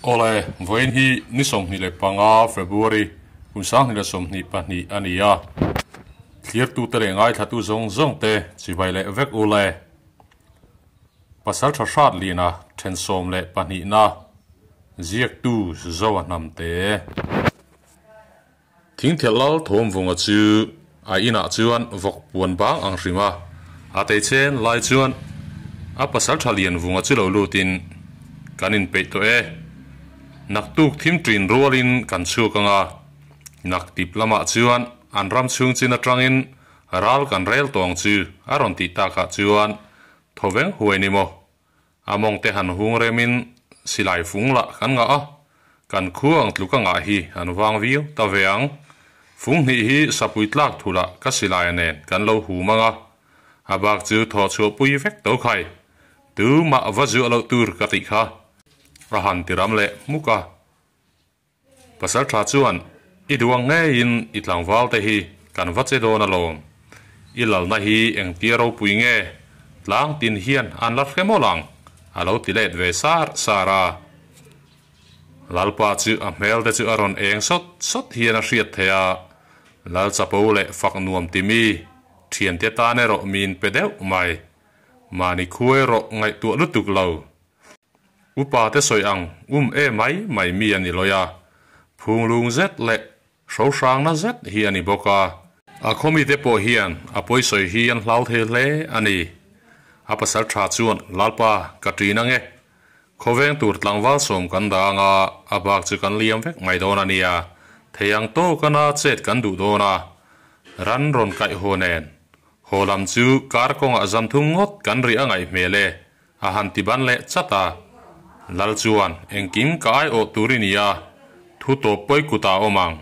Awle, vawiin hi ni 25 February kum 2022 a ni a, thlirtute leh ngaithlatu zawng zawng te chibai leh vek u le. Pasaltha hrat lina then 12 na ziaktu Zoa Hnamte. Thingthel lal thawmvunga chu a inah chuan vawk puan bang ang hrim a, a tei chen lai chuan a pasaltha Lianvunga chu lo lutin, Kan inpeih tawh e, naktuk thim ṭin rualin kan chhuak ang a, naktip lamah chuan an ram chhung chin aṭangin ral kan rel tawh ang chu a rawn tih takah chuan thawveng huai ni maw? A mawng te han hung remin silai fung lah kan ngah a, kan khu ang tluk a ngah hi an vang viau ta ve ang. Fung hnih hi sapui tlak thulah ka silai nen kan lo hum ang a, a bak chu thaw chhuah pui vek to khai. Tumah va zuah loh tur ka tih kha a han ti ram leh hmuk a. Pasal tha chuan, I duh ang ngeiin i tlangval te hi kan va che dawn alawm. I lalna hi engtia ropui nge? Tlang tin hian an la hre mawlh ang, a lo ti let ve sar sar a. Lalpa chu a hmel te chu a rawn eng sawt sawt hian a hriat theih a, Lal chapo leh fak nuam ti mi, thiante tan erawh min pe deuh mai. Mahni khu erawh ngaihtuah lutuk lo. Upa te sawi ang um e mai mai mi a ni lawi a, phunglung zet leh hrohrangna zet hi a ni bawk a. A khawmite pawh hian a pawisawi hi an hlau thei hle a ni. A pasal tha chuan, Lalpa, ka ṭin ang e. Khawveng tur tlangval sawm kan dah ang a, a bak chu kan liam vek mai dawn a nia. Thei ang tawkana chet kan duh dawn a, ran rawn kaih haw nen. Haw lam chu kar kawngah zan thum ngawt kan rih a ngaih hmel e. A han ti ban leh chat a. Lal chuan, Engkim ka aiawh tur i ni a, thu tawp pawi kutah a awm ang.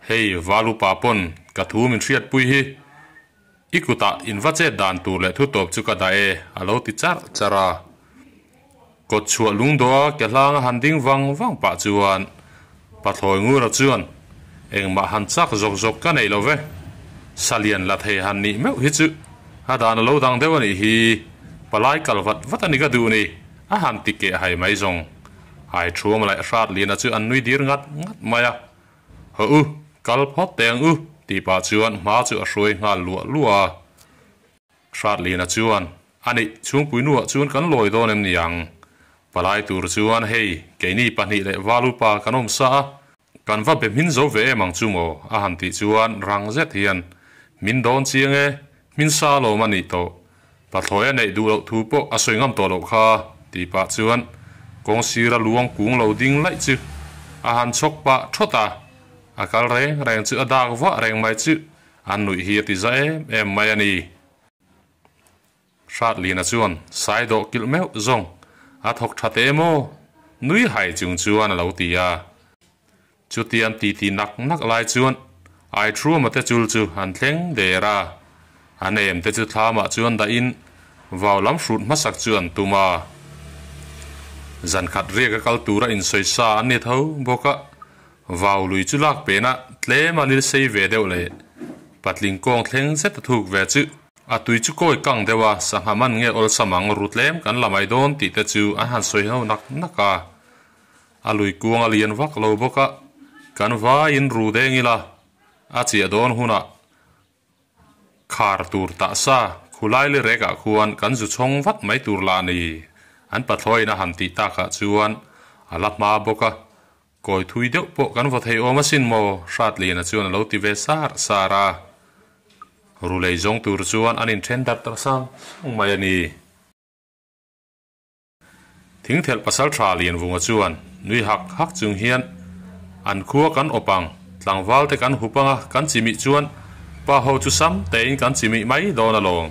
Hei, Val upa pawn ka thu min hriatpui hi. I kutah in va chet dan tur leh thu tawp chu ka dah e, a lo ti charh charh a. Kawt chhuah lungdawha ke hlang a han ding vang vang pah chuan Pathlawi Ngura chuan, Engmah han chak zawk zawk ka nei lo ve. Salian la thei han nih meuh hi chu a dan a lo dang deuh a nih hi. Palai kal vat vat a ni ka duh ni, a han ti keh hai mai zawng. Ai thuam leh hrat liana chu an nui dir ngat ngat mai a. Haw u, kal phawt teh ang u, tih pah chuan hma chu a hruai nghal luah luah a. Hratlina chuan, A nih, chhungpui nuah chuan kan lawi dawn em ni ang? Palai tur chuan, Hei, keini pahnih leh val upa kan awm sa a, kan va be hmin zo ve em ang chu maw? a han tih chuan rang zet hian, Min dawn chiang e, hmin sa lawm a nih tawh. Pathlawi a neih duh loh thu pawh a sawi ngam tawh loh kha, tih pah chuan kawng sira luang kung lo ding laih chu a han chhawk pah thawt a, a kal reng reng chu a dak vah reng mai chu An nuih hi a ti za em em mai a ni. Hratlina chuan sai dawh kilh meuh zawng a thawk tha teh maw? Nui hai chung chuan a lo ti a. Chutian titi nak nak lai chuan Aithruama te chul chu an thleng der a. An em te chu thlamah chuan dahin vau lam hrut hmasak chu an tum a. Zan khat riak a kal tura insawi sa an ni tho bawk a. Vau lui chu lak pena tlem a lil sei ve deuh leh patling kawng thleng zet a thuk ve chu a tui chu kawi kang deuh a, sangha man nge awlsam ang ru tlem kan la mai dawn tih te chu an han sawi ho nak nak a. A lui kuang a lian vak lo bawk a, kan vaiin ru deng ila a chiah dawn hunah Khar tur tah sa, khulai li rekah khuan kan zu chhawng vat mai tur lah a ni. An pathlawiin a han tih takah chuan a la hma bawk a, kawi thui deuh pawh kan vaw thei awm asin maw? Hratliana chuan a lo ti ve sar sar a. Rulei zawng tur chuan an inthen darh ta sang sang mai a ni. Thingthelh pasal tha Lianvunga chuan nui hak hak chung hian, An khua kan awp ang, tlangval te kan hup anga kan chimih chuan pa ho chu sam tein kan chimih mai dawn alawm.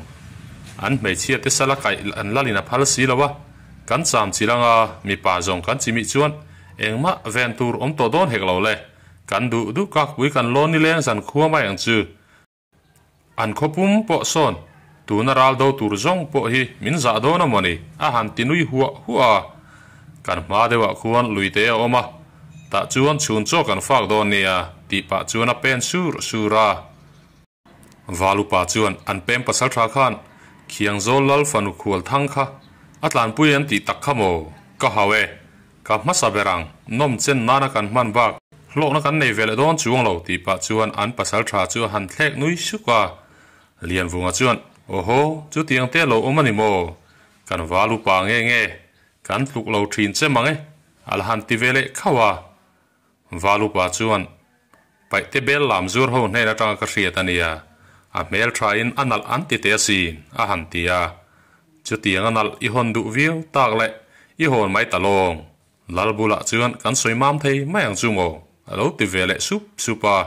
An hmeichhia te sala kaih an lalin a phal si lo a, kan cham chil anga mipa zawng kan chimih chuan engmah ven tur awm tawh dawn hek lo le, kan duh duh kakpui kan lawn nileng zan khua mai ang chu. An khawpum pawh sawn tuna ral do tur zawng pawh hi min zah dawn a mawni a han ti nui huah huah a. Kan hma deuhah khuan luite a awm a, tah chuan chhun chaw kan fak dawn nia tih pah chuan a pen sur sur a. Val upa chuan an pem pasal tha khan Khiangzawl lal fanu khual thang kha a tlanpui an tih tak kha maw? Ka hau e. Ka hmasa ber ang, nawm chen nana kan hman bak, hlawkna kan nei ve leh dawn chuang lo tih pah chuan an pasaltha chu a han thlek nui suk a. Lianvunga chuan, Awhaw, chutiang te lo awm a ni maw? Kan val upa nge nge, kan tluk lo thin che mang e, a la han ti ve leh khauh a. Val upa chuan, Paihte bel lam zur ho hnen atanga ka hriat a nia, a hmel thain a nalh an ti teh asin, a han ti a. Chutiang a nalh i hawn duh viau tak leh i hawn mai ta lawng. Lal bulah chuan kan sawi mam thei mai ang chu maw? a lo ti ve leh sup sup a.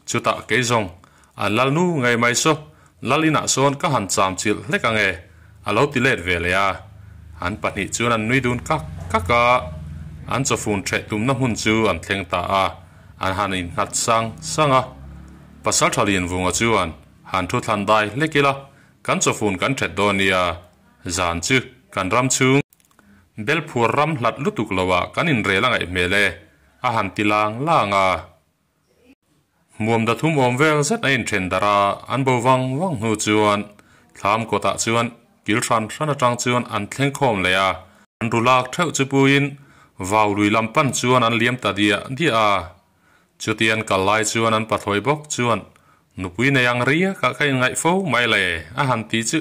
Chutah kei zawng, an lal nu ngei mai saw, lal inah sawn ka han cham chilh hlek ang e, a lo ti let ve leh a. An pahnih chuan an nui dun kak kak a, an chawfun ṭheh tumna hmun chu an thleng ta a, an han innghat sang sang a. Pasalṭha Lianvunga chuan, Han thu thlan dai hlek ila, kan chawfun kan ṭhet dawn nia, zan chu kan ram chhung. Belphuar ram hlat lutuk loah kan inrel a ngaih hmel e, a han ti lang lang a. Hmuam da thum awm vel zet a inthen darh a, an bo vang vang hnu chuan thlam kawtah chuan kil hran hran atang chuan an thleng khawm leh a, an ru lak theuh chu puiin vau lui lam pan chuan an liam ta diah diah a. Chuti an kal lai chuan an pathlawi bawk chuan nupui nei ang riakah ka inngaih fo mai le a han ti chu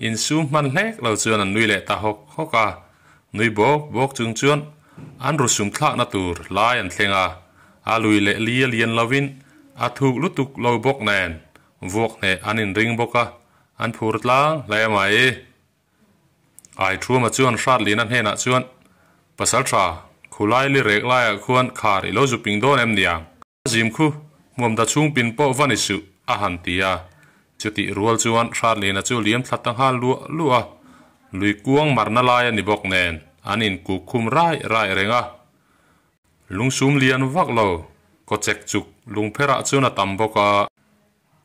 insum hman hlek lo chuan an nui leh ta hawk hawk a, nui bawk bawk chung chuan an rusum thlakna tur lai an thleng a, a lui leh li a lian lovin a thuk lutuk lo bawk nen vuak hneh an inring bawk a, an phur tlang hle mai. Aithuma chuan Hratlina hnenah chuan, Pasal tha, khulai li rek laiah khuan khar i lo zu ping dawn em niang? A zim khu, hmuam da chhung pin pawh va ni suh, a han ti a. Chutih rual chuan Hratlina chu liam thla ta nghal luah luah a, lui kuang marna lai a ni bawk nen an inkuk khum rai rai reng a. Lungsum lian vak lo, kawchek chuk lungpherah chuan a tam bawk a.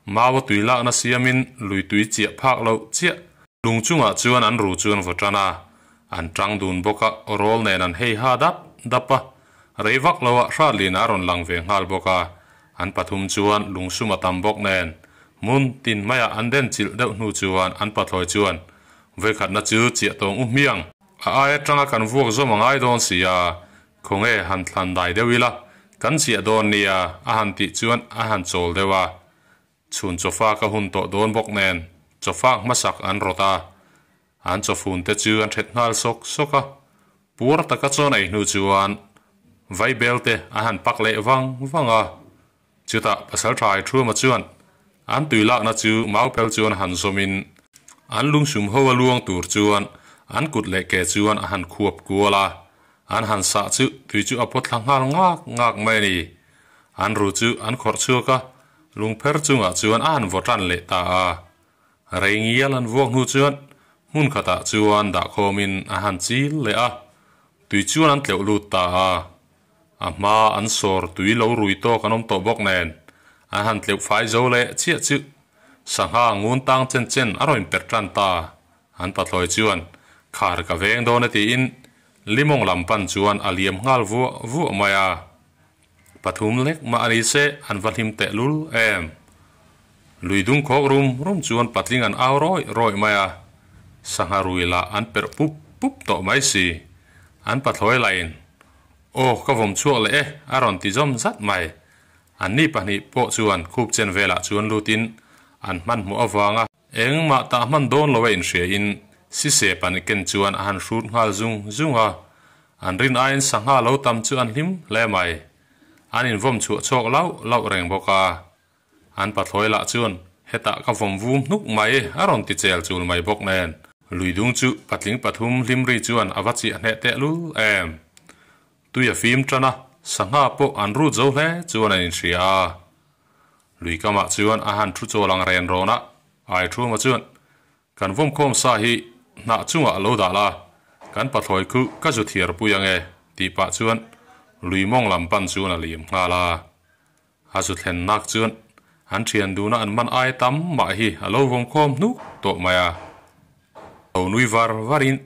Mau a tui lakna siamin lui tui chiah phak loh chiah lung chungah chuan an ru chu an vaw tan a, an tang dun bawk a, rawl nen an hei ha dap dap a, rei vak loah Hratlin a rawn lang ve nghal bawk a, an pathum chuan lungsum a tam bawk nen hmun tin maiah an den chilh deuh hnu chuan an pathlawi chuan vawikhatna chu chiah tawng u hmiang a ai atanga kan vuak zawm a ngai dawn si a, Khawnge han thlan dai deuh ila, kan chiah dawn nia a han tih chuan a han chawl deuh a. Chhun chawfak a hun tawh dawn bawk nen chawfak hmasak an rawt a, an chawfun te chu an ṭhet nghal sawk sawk a. Puar taka chawn ei hnu chuan vaibel te a han pak leh vang vang a. Chutah Pasalṭha Aithuma chuan an tui lakna chu Maupel chuan han zawmin an lungsum ho a luang tur chuan an kut leh ke chuan a han khuap kual a, an han sah chu tui chu a pawt thla nghal ngak ngak mai a ni. An ru chu an khawrh chhuak a, lungpher chungah chuan a han vaw tan leh ta a. Rei ngial an vuak hnu chuan hmun khatah chuan dahkhawmin a han chil leh a, tui chuan an tleuh lut ta a. A hma an sawr tui lo rui tawk an awm tawh bawk nen, an han tleuh fai zo leh chiah chu sangha ngun tang chen chen a rawn perh tan ta. An pathlawi chuan khar ka veng dawn e tiin limawng lam pan chuan a liam nghal vuah vuah mai a. Pathum lek mah a ni se an va hlim teh lul em. Lui dung khawk rum rum chuan patling an au rawih rawih mai a, sangha rui lah an perh pup pup tawh mai si. An pathlawi lahin Aw, ka vawm chhuak leh e, a rawn ti zawm zat mai. Anni pahnih pawh chuan khup chen velah chuan lutin an hmanhmawh avanga engmah tah hman dawn lo a inhriain Sisep an ken chuan a han hrut nghal zung zung a. An rin aiin sangha lo tam chu an hlim hle mai. An invawm chhuah chhawk lauh lauh reng bawk a. An pathlawi lah chuan hetah ka vawm vum hnuk mai a rawn ti chel chul mai bawk nen. Lui dung chu patling pathum hlim ri chuan a va chiah hneh teh lul em. Tui a fim tan a, sangha pawh an rut zo hle chuan an inhria a. Lui kamah chuan a han thu chawl ang ren rawn a, Aithuma chuan Kan vawmkhawm sa hi hnah chungah lo dah la, kan pathlawi khu ka zu thiar pui ang e tih pah chuan lui mawng lam pan chuan a liam nghal a. A zu thlen nak chuan an thian duna an man ai tam mah hi a lo vawmkhawm hnuk tawh mai a. Lo nui var varin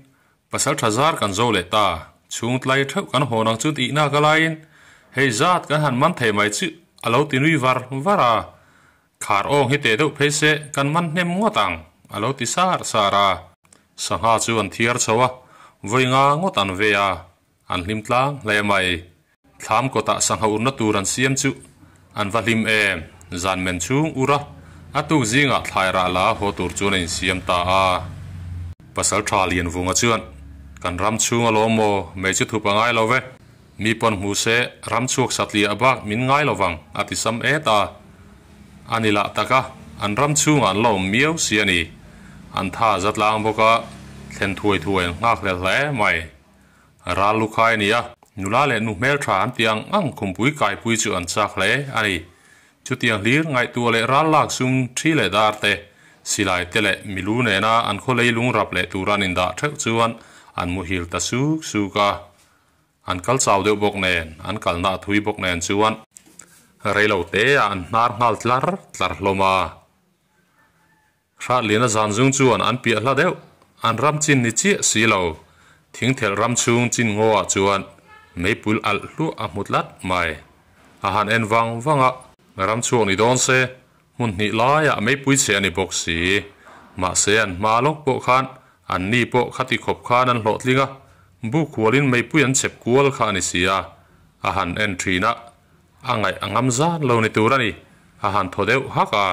pasal tha zar kan zo leh ta, chhung tlai theuh kan hawn ang chu tih nak a laiin hei zat kan han man thei mai chu a lo ti nui var var a. Khar awng hi teh deuh phei se kan man hnem ngawt ang, a lo ti sar sar a. Sangha chu an thiar chho a, vawi nga ngawt an ve a. An hlim tlang hle mai. Thlam kawtah sangha urna tur an siam chu an va hlim em. Zan men chhung ur a, a tuk zingah thlai rah la haw tur chuan a insiam ta a. Pasal tha Lianvunga chuan, Kan ram chhung alawm maw, mei chu thup a ngai lo ve. Mi pawn hmu se, ram chhuak satliah bak min ngai lo vang, a ti sam et a. A ni lah tak a, an ram chhungah an la awm miau si a ni. An tha a za tlang bawk a, thlen thuai thuai an nghak hlel hle mai. Ral lu khai a ni a, nula leh nu hmeltha an tih ang ang khumpui kaipui chu an chak hle a ni. Chutiang hlir ngaihtuah leh ral lak sum thi leh dar te, silai te leh milu nena an khaw leilung rap leh tura an indah theuh chuan an muhil ta suk suk a. An kal chau deuh bawk nen, an kalna a thui bawk nen chuan reilo teah an hnar nghal tlar tlar hlawm a. Hratliana zan zung chuan an piah hla deuh, an ram chin ni chiah si lo. Thingthelh ram chhung chin ngawah chuan meipul alh hluah a hmu tlat mai. A han en vang vang a, ram chhuak ni dawn se, hmun hnih laiah meipui chhe a ni bawk si. Mahse an hma lawk pawh khan an ni pawh khati khawp khan an hlawhtling a, buk hualin meipui an chhep kual kha a ni si a, a han en thin a, A ngaih a ngam zan lo ni tur a ni, a han thaw deuh hak a.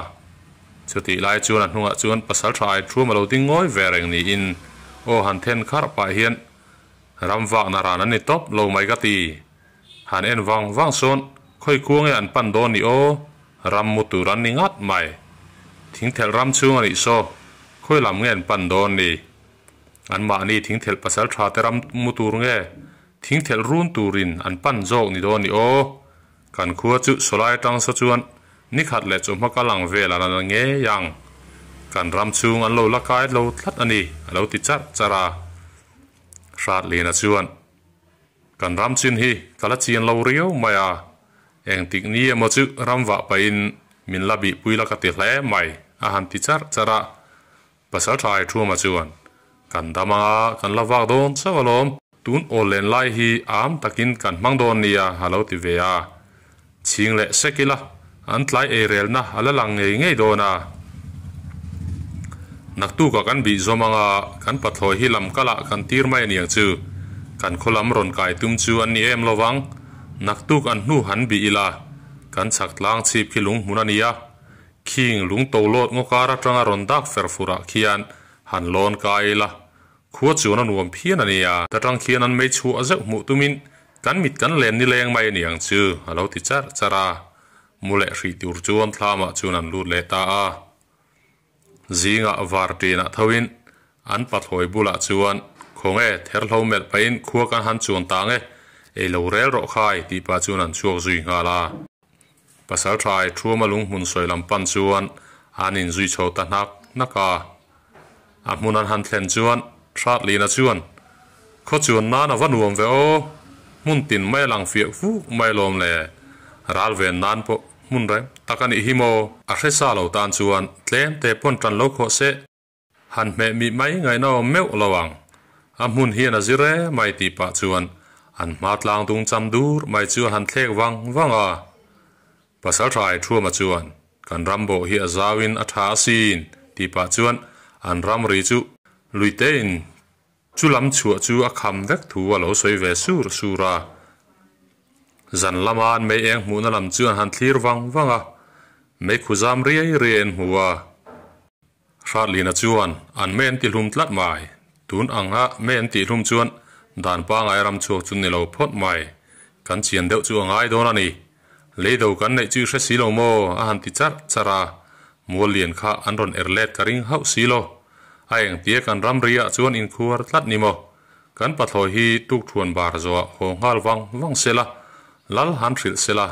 Chutih lai chuan a hnungah chuan pasal tha ai thum a lo ding ngawi ve reng niin aw han then kharh pah hian ram vakna ran an ni tawp lo mai ka ti. Han en vang vang sawn khawi khuang nge an pan dawn ni aw, ram mu tur an ni ngat mai. Thingthelh ram chhung a nih saw, khawi lam nge an pan dawn ni? Anmahni thingthelh pasal tha te ram mu tur nge Thingthelh run turin an pan zawk ni dawn i aw. Kan khua chu sawlai atang saw chuan nikhat leh chawhma kal ang vel a la na ngei ang. Kan ram chhung an lo la kai lo tlat a ni, a lo ti charh charh a. Hratliana chuan, Kan ram chin hi ka la chian lo riau mai a, engtik ni emaw chu ram vah pahin min la bihpui la ka ti hle mai, a han ti charh charh a. Pasal tha ai Thuma chuan, Kan dam anga kan la vak dawn chauh alawm, tun awl len lai hi am takin kan hmang dawn nia a lo ti ve a. Chhing leh sek ila, an tlai eirelna a la lang ngei ngei dawn a. Naktukah kan bih zawm anga kan pathlawi hi lam kalah kan tir mai aniang chu, kan khaw lam rawn kai tum chu an ni em lovang, naktuk an hnu han bih ila, kan chhak tlang chhip khi lung hmun a nia, Khing lung to lawt ngaw kar atanga rawn dak fer furah khian han lawn kai ila, khua chuan a nuam phian a nia. Ta tang khian an mei chhuah zeuh hmuh tumin kan mit kan len ni leng mai a ni ang chu, a lo ti charh charh a. Mu leh hrih tur chuan thlamah chuan an lut leh ta a. Zingah var ṭinah thoin an pathlawi bulah chuan, Khawnge, therhlo melh pahin khua kan han chuan ta nge, ei lo rel rawh khai, tih pah chuan an chhuak zui nghal a. Pasal tha ai Thuama lunghmun sawi lam pan chuan an inzui chho ta hnak hnak a. A hmun an han thlen chuan Hratlina chuan, Khaw chuan nan a va nuam ve aw, hmun tin mai a lang fiah vuk mai lawm le, ral ven nan pawh hmun reng tak a nih hi maw? A hre sa lo tan chuan tlem te pawn tan lo khawh se. Han hmeh mih mai ngaihna awm meuh lo ang. A hmun hian a zir e mai tih pah chuan an hma tlang dung cham dur mai chu a han thlek vang vang a. Pasal tha Aithuama chuan, Kan ram bawh hi a zauin a tha asin tih pah chuan an ramri chu luitein Chu lam chhuah chu a kham vek thu a lo sawi ve sur sur a. Zan lama an mei eng hmuhna lam chu an han thlir vang vang a, mei khu zam riai riai an hmu a. Hratlina chuan an mei an tihlum tlat mai. Tun anga mei an tihlum chuan dan pangai ram chhuak chu ni lo phawt mai. Kan chian deuh chu a ngai dawn a ni. Leido kan neih chu i hre si lo maw? a han ti charh charh a. Mual lian kha an rawn er let ka ring hauh si lo. A engtia kan ramri ah chuan inkhuar tlat ni maw? Kan pathlawi hi tukthuan bar zawhah haw nghal vang vang sela, lal han hrilh sela,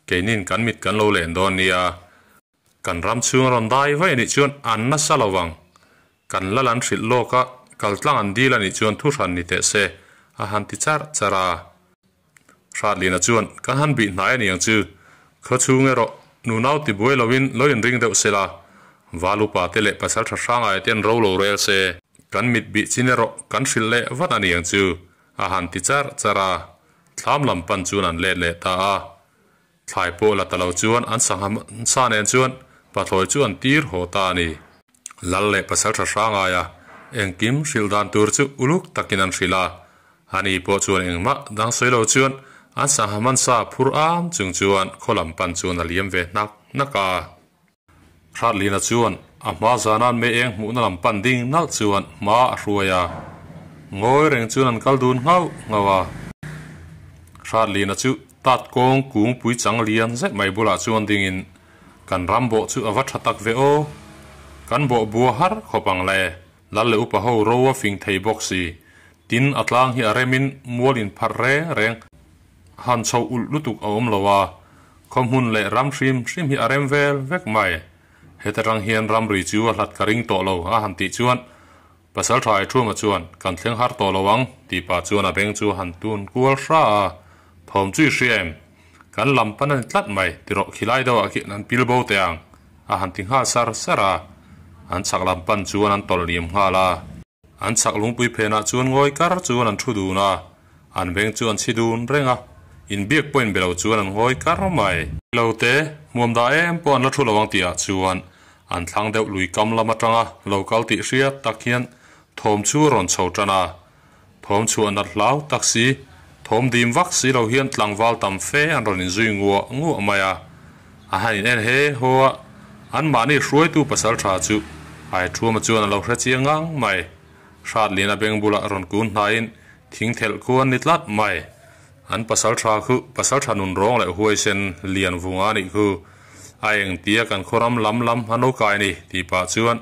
keinin kan mit kan lo len dawn nia. Kan ram chhung a rawn dai vaih anih chuan an nasa lo vang. Kan lal an hrilh lawk a, kaltlang an dil anih chuan thu hran ni teh se, a han ti charh charh a. Hratlina chuan, Kan han bih hnai a ni ang chu. Khaw chhung erawh nunau ti buai loin lo inring deuh se la, val upa te leh pasal tha hrangai te an ro lo rel se. Kan mit bih chin erawh kan hrilh leh vat a ni ang chu, a han ti charh charh a. Thlam lam pan chuan an let leh ta a. Thlai pawh la ta lo chuan an sangha sa nen chuan pathlawi chu an tir haw ta a ni. Lal leh pasal tha hrangaia engkim hrilh dan tur chu uluk takin an hrilh a. Ani pawh chuan engmah dang sawi lo chuan an sangha hmansa phur am chung chuan khaw lam pan chuan a liam ve hnak hnak a. Hratlina chuan a hma zana'n mei eng hmuhna lam pan ding nalh chuan hma a hruai a, ngawi reng chuan an kal dun nghauh nghauh a. Hratlina chu tat kawng kungpui chang lian zet mai bulah chuan dingin Kan ram bawh chu a va tha tak ve aw. Kan bawh bua har khawp ang le. Lal leh upa ho ro a fing thei bawk si. Tin, a tlang hi a remin mual in pharh reng reng han chho ulh lutuk a awm lo a. Khaw hmun leh ram hrim hrim hi a rem vel vek mai. Heta tang hian ramri chu a hlat ka ring tawh lo a han tih chuan Pasal tha Aithuma chuan kan thleng har tawh lo ang tih pah chuan a beng chu a han tun kual hra a, thawm chu i hria em? Kan lam pan a ni tlat mai tirawh khilai deuhah khian an pil bo teh ang a han ti nghal sar sar a, an chhak lam pan chuan an tawlh liam nghal a. An chhak lungpui phenah chuan ngawi kar chuan an thu dun a, an beng chu an chhi dun reng a, inbiak pawh inbe lo chuan an ngawi kar mai. Lo te, hmuam dah em pawh an la thu lo ang tihah chuan An thlang deuh lui kam lam atanga lo kal tih hriat tak hian thawm chu a rawn chho tan a. Thawm chhuah nat hlau tak si, thawm dim vak si lo hian tlangval tam fe an rawn inzui nguah nguah mai a. A han in en he haw a, anmahni hruaitu pasal tha chu Aithuama chuan a lo hre chiang ngang mai. Hratliana beng bulah rawn kun hnaiin thing thelh khu an ni tlat mai. An pasal tha khu pasal tha nun rawng leh huaisen lian vunga nih khu. A eng tia kan khawram lam lam a no kai ni tih pah chuan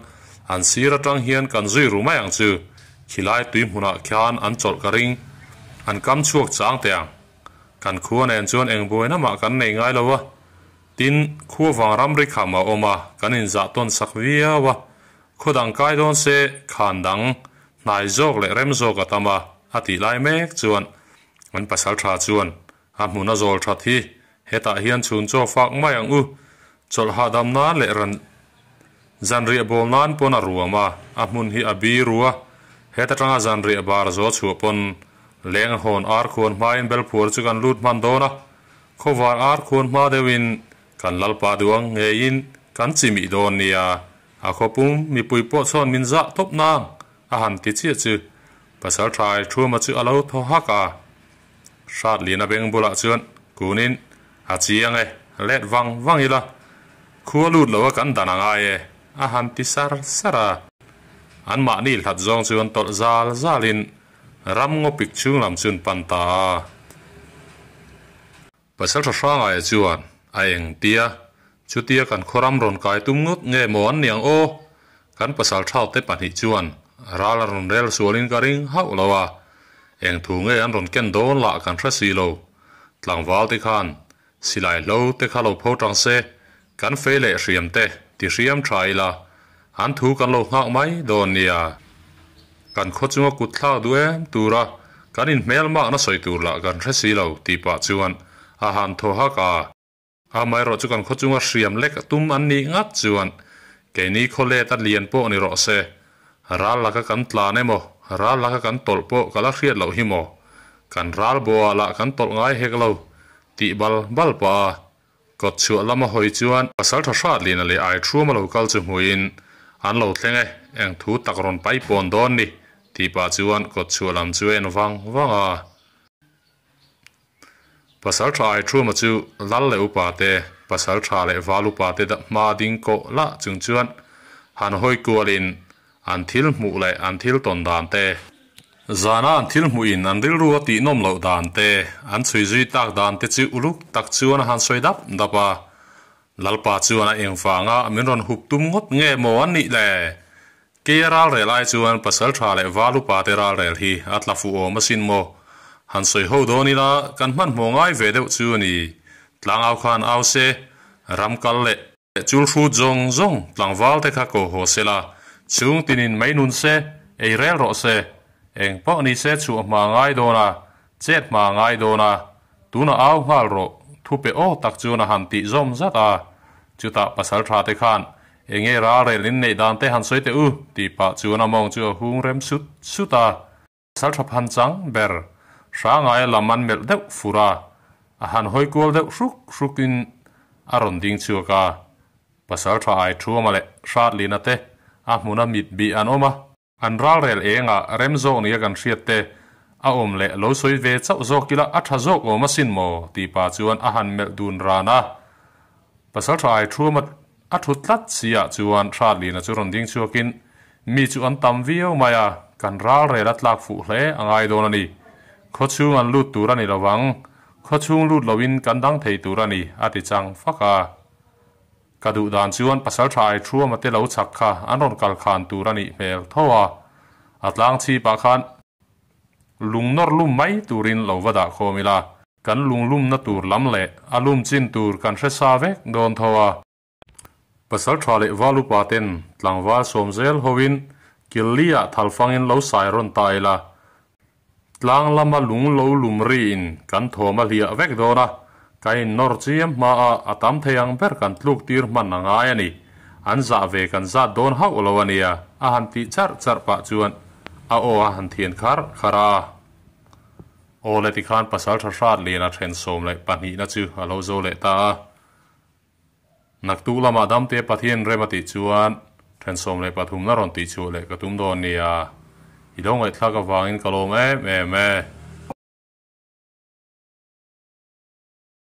an sir atang hian kan zui ru mai ang chu. Khilai tui hmunah khian an chawlh ka ring. An kam chhuak chang teh ang. Kan khua nen chuan eng buaina mah kan nei ngai lo a. Tin, khua vang ramri kham a awm a, kan inzah tawn sak viau a. Khaw dang kai dawn se khan dang hnai zawk leh rem zawk a tam a, a tih lai mek chuan an pasal tha chuan a hmun a zawl that hi hetah hian chhun chaw fak mai ang u, chawlh hahdam nan leh ran zanriah bawl nan pawn a ruam a, a hmun hi a bi ru a, heta tanga zanriah bar zaw chhuah pawn leng hawn ar khuan hmain belphuar chu kan lut hman dawn a, khawvar ar khuan hma deuhin kan lalpa duang ngeiin kan chimih dawn nia. A khawpum mipui pawh chuan min zah tawp nang a han ti chiah chu pasal tha Aithuma chu a lo thaw hak a. Hratliana beng bulah chuan kunin a chiang e, let vang vang ila, khua lut lo a kan dan a ngai e a han ti sar sar a. Anmahni hlat zawng chuan tawlh zal zalin ram ngawpik chhung lam chu an pan ta a. Pasal tha Hrangaia chuan a eng tia, Chutia kan khawram rawn kai tum ngawt nge maw an niang aw? Kan pasal thaute pahnih chuan ral a rawn rel sualin ka ring hauh lo a, eng thu nge an rawn ken dawn lah kan hre si lo. Tlangval te khan silai hlo te kha lo pho tang se, kan fei leh hriam te ti hriam tha ila, an thu kan lo nghak mai dawn nia. Kan khaw chunga kut thlak duh em tura kan inhmelmakna sawi tur lah kan hre si lo tih pah chuan a han thaw hak a. Amaherawh chu kan khaw chunga hriam lek tum an nih ngat chuan keini khaw let a lian pawh ni rawh se. Ral laka kan tlan emaw, ral laka kan tawlh pawh ka la hriat loh hi maw? Kan ral bawhah lah kan tawlh ngai hek lo tih bal bal pah a. Kawt chhuah lama hawi chuan pasal tha hrat Lina leh Aithruama lo kal chu hmuhin an lo thleng e, eng thu tak rawn pai pawn dawn ni tih pah chuan kawt chhuah lam chu a en vang vang a. Pasal tha Aithruama chu lal leh upa te, pasal tha leh val upa te hma ding kawh lah chung chuan han hawi kualin An thil hmuh leh an thil tawn dan te, zana an thil hmuhin an rilru a tihnawm loh dan te, an chhui zui tak dan te chu uluk tak chuan a han sawi dap dap a. Lalpa chuan a engvanga min rawn hup tum ngawt nge maw an nih le? Keia ralrel ai chuan pasal tha leh val upa te ralrel hi a tla fuh awm asin maw? Han sawi ho dawn ila kan hmanhmawh ngai ve deuh chu a ni. Tlangau khan au se, ram kal leh. Chul hrut zawng zawng tlangval te kha ko haw se la, chhung tinin mai nun se, ei rel rawh se. Eng pawh ni se chhuah hma ngai dawn a, chet hma ngai dawn a, tunah au nghal rawh, thu pe aw tak chuan a han tih zawm zat a. Chutah pasal tha te khan, Enge ralrel in neih dan te han sawi teh u, tih pah chuan a mawng chu a hung rem sut sut a. Sal tha phan chang ber Hrangaia lam an melh deuh fur a, a han hawi kual deuh hruk hruk in a rawn ding chhuak a. Pasal tha ai Thuama leh Hratlina te a hmuna mit bih an awm a. An ralrel engah rem zawk nia kan hriat te A awm leh lo sawi ve chauh zawk ila a tha zawk awm asin maw? tih pah chuan a han melh dun ran a. Pasaltha Aithuama a thut tlat si ah chuan Hratlina chu rawn ding chhuakin mi chu an tam viau mai a, kan ral rel a tlak fuh hle a ngai dawn a ni. Khawchhung an lut tur a ni lovang, khawchhung lut loin kan dang thei tur a ni, a ti chang fak a. Ka duh dan chuan Pasaltha Aithuama te lo chhak kha an rawn kal khan tur a nih hmel tho a, a tlang chhipah khan Lung nawr lum mai turin lo va dah khawm ila, kan lung lumna tur lam leh a lum chin tur kan hre sa vek dawn tho a. Pasal tha leh val upa ten tlangval sawm zel hoin Killi-ah thal fangin lo sai rawn ta ila, tlang lama lung lo lum riin kan thawm a hliah vek dawn a, ka innawr chiam hmaa a tam thei ang ber kan tluk tir hman a ngai a ni. An zah ve kan zat dawn hauh lo a nia, a han tih charh charh pah chuan a aw a han thian kharh kharh a. Aw le tikhan pasal tha hrat lian a then 12 na chu a lo zo leh ta a. Naktuk lamah damte Pathian rem a tih chuan then 13 na rawn tih chhuah leh ka tum dawn nia. I lo ngaihthlak avangin ka lawm em em e.